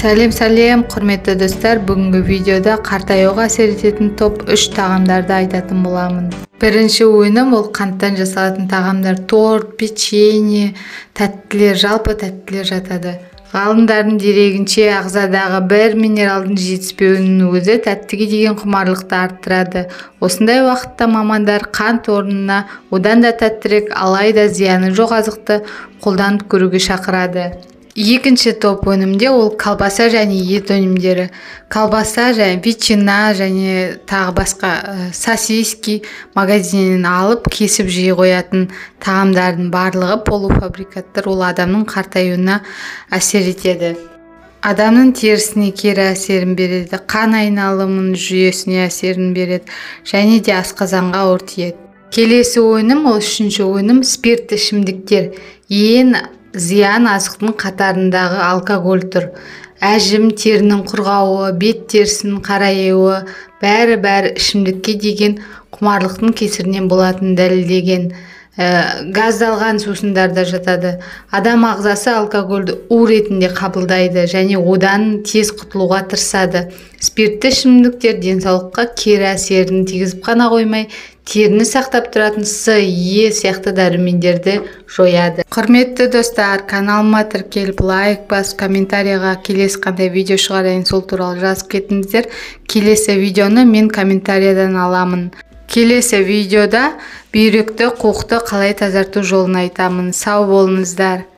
Сәлем, сәлем, құрметті достар! Бүгінгі видеода қартаюға әсер ететін топ 3 тағамдарды айтатын боламын. Бірінші өнім – ол қанттан жасалатын тағамдар: торт, печенье, тәттілер, жалпы тәттілер жатады. Ғалымдардың дерегінше, ағзадағы бір минералдың жетіспеуінің өзі тәттіге деген құмарлықты арттырады. Осындай уақытта мамандар қант орнына одан да тәттірек, алайда зияны жоқ азықты қолданып көруге шақырады. Екінші топ өнімде ол колбаса және ет өнімдері. Колбаса және ветчина және тағы басқа сосиски, магазиннен алып, кесіп жей қоятын тағамдардың барлығы полуфабрикаттар. Ол адамның қартаюына әсер етеді, адамның терісіне кері әсерін береді, қан айналымының жүйесіне әсерін береді және де асқазанға ауыр тиеді. Келесі өнім, ол үшінші өнім – спиртті ішімдіктер. Ең зиян азықтың қатарындағы алкоголь тұр. Әжім, терінің құрғауы, бет терісінің қараюы – бәрі-бәрі ішімдікке деген құмарлықтың кесірінен болатынын дәлелдеген. Газдалған сусындар да жатады. Адам ағзасы алкогольді у ретінде қабылдайды және одан тез құтылуға тырысады. Спиртті ішімдіктер денсаулыққа кері әсерін тигізіп қана қоймай, теріні сақтап тұратын С, Е сияқты дәрумендерді жояды. Құрметті достар, каналыма тіркеліп, лайк басып, комментарийға келесі қандай видео шығарайын, сол туралы жазып кетіңіздер. Келесі видеоны мен комментариядан аламын. Келесі видеода бүйректі, қуықты қалай тазарту жолын айтамын. Сау болыңыздар!